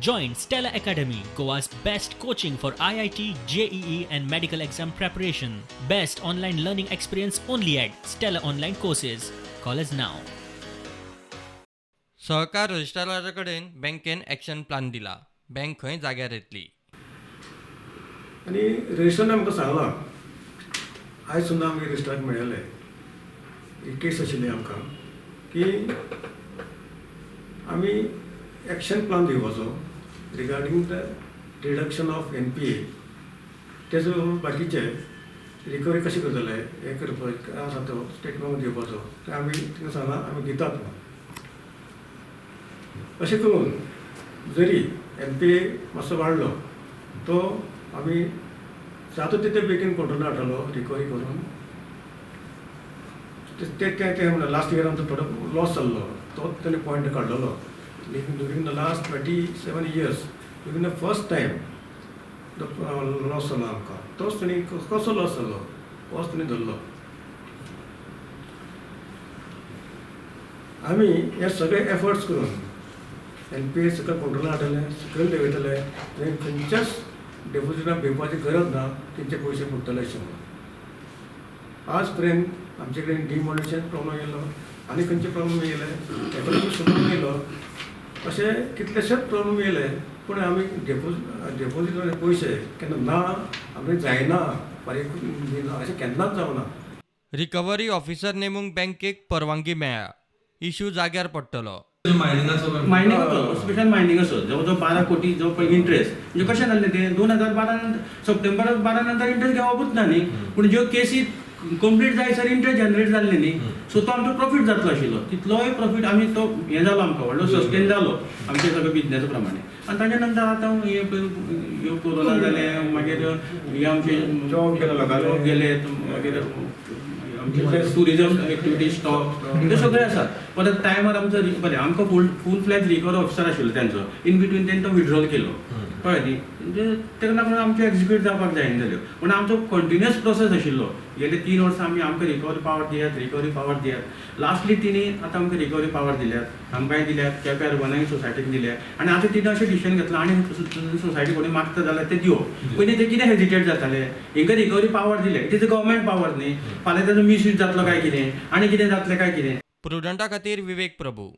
Join Stella Academy, Goa's best coaching for IIT, JEE, and medical exam preparation. Best online learning experience only at Stella Online Courses. Call us now. सहकार रजिस्ट्रारा कडेन बँकेन action plan दिला. Bank खंय जाग्यार येतली. आनी रजिस्टरान आमकां सांगलां, आयज सुद्दां आमगे रजिस्टराक मेळिल्ले, एक केस आशिल्ली आमकां की आमी एक्शन प्लान दिवपाचो regarding the reduction of NPA. तेजो बाकीचे रिकवरी कशें करतले, हें करपाक आसा तो स्टेटमेंट दिवपाचो. ते आमी तांकां सांगलां, आमी दितात म्हणून. अशें करून जरी एनपीए मातसो वाडलो, तो आमी जाता तितले बेगीन कंट्रोलान हाडटलो रिकवरी करून. ते ते ते म्हणल्यार लास्ट इयर आमचो थोडो लॉस जाल्लो, तो तेणी पॉयंट काडलेलो. During the last 27 years, during the first time the loss जालो आमकां. तोच तेणी कसो लॉस जालो तोच तेणी धरलो. आमी हे सगळे एफर्ट्स करून एनपीए सकयल कंट्रोलान हाडटले, सकयल देंवयतले आनी खंयच्याच डेपोजिटाक भिवपाची गरज ना, तेंचे पयशे बुडटले अशें म्हणून. आज पर्यंत आमचे कडेन डिमॉनिटेशन प्रॉब्लम येयलो आनी खंयचे प्रॉब्लम येयले, एकोनॉमीक प्रॉब्लम येयलो, अशे कितलेशेच प्रॉब्लम येयले, पूण आमी डेपोजिटाचे पयशे केन्ना ना, आमी जायना फारीक दिना अशें केन्नाच जावना. रिकव्हरी ऑफिसर नेमूंक बँकेक परवानगी मेळ्ळ्या. इश्यू जाग्यार पडटलो. मायनिंगाचो. मायनिंगाचो, स्पेशल मायनिंगाचो जवळ जवळ 12 कोटी जो पळय इंट्रेस्ट. म्हणजे कशें जाल्लें तें, 2012 नंतर, सप्टेंबर 12 नंतर इंट्रेस्ट घेवपूच ना न्ही. पूण ज्यो केसी कंप्लीट जायसर इंट्रेस्ट जनरेट जाल्ले न्ही, सो तो आमचो प्रॉफीट जातलो आशिल्लो. तितलोय प्रॉफीट आमी तो हें जालो, आमकां व्हडलो सस्टेन जालो आमचे सगळे बिजनेसा प्रमाणे. आनी ताच्या नंतर आतां हे पळय, ह्यो कोरोना जालें, मागीर हे आमचे जॉब गेले लोकांले. जॉब गेले, मागीर आमचे टुरिजम एक्टिविटी स्टॉप, ते सगळे आसात. परत टायमार आमचो बरें, आमकां फूल फ्लॅज रिकवरी ऑफिसर आशिल्लो तेंचो, इन बिटवीन तेणी तो विड्रॉल केलो, कळ्ळें न्ही. म्हणजे ताका लागून आमच्यो एक्जिक्यूट जावपाक जायना जाल्यो, पूण आमचो कंटिन्युअस प्रोसेस आशिल्लो. गेले 3 वर्सां आमी आमकां रिकवरी पावर दियात, रिकवरी पावर दियात. लास्टली तिणी आतां आमकां रिकवरी पावर दिल्यात, आमकांय दिल्यात, केप्यार अर्बनाय सोसायटीक दिल्या. आनी आतां तिणें अशें डिसिजन घेतलां, आनी सोसायटी कोणी मागता जाल्यार ते दिवप. पयलीं ते कितें हेजिटेट जाताले, हांकां रिकवरी पावर दिले, it is a government power न्ही, फाल्यां ताजो मिसयूज जातलो काय कितें, आनी कितें जातलें काय कितें. प्रुडंटा खातीर विवेक प्रभू.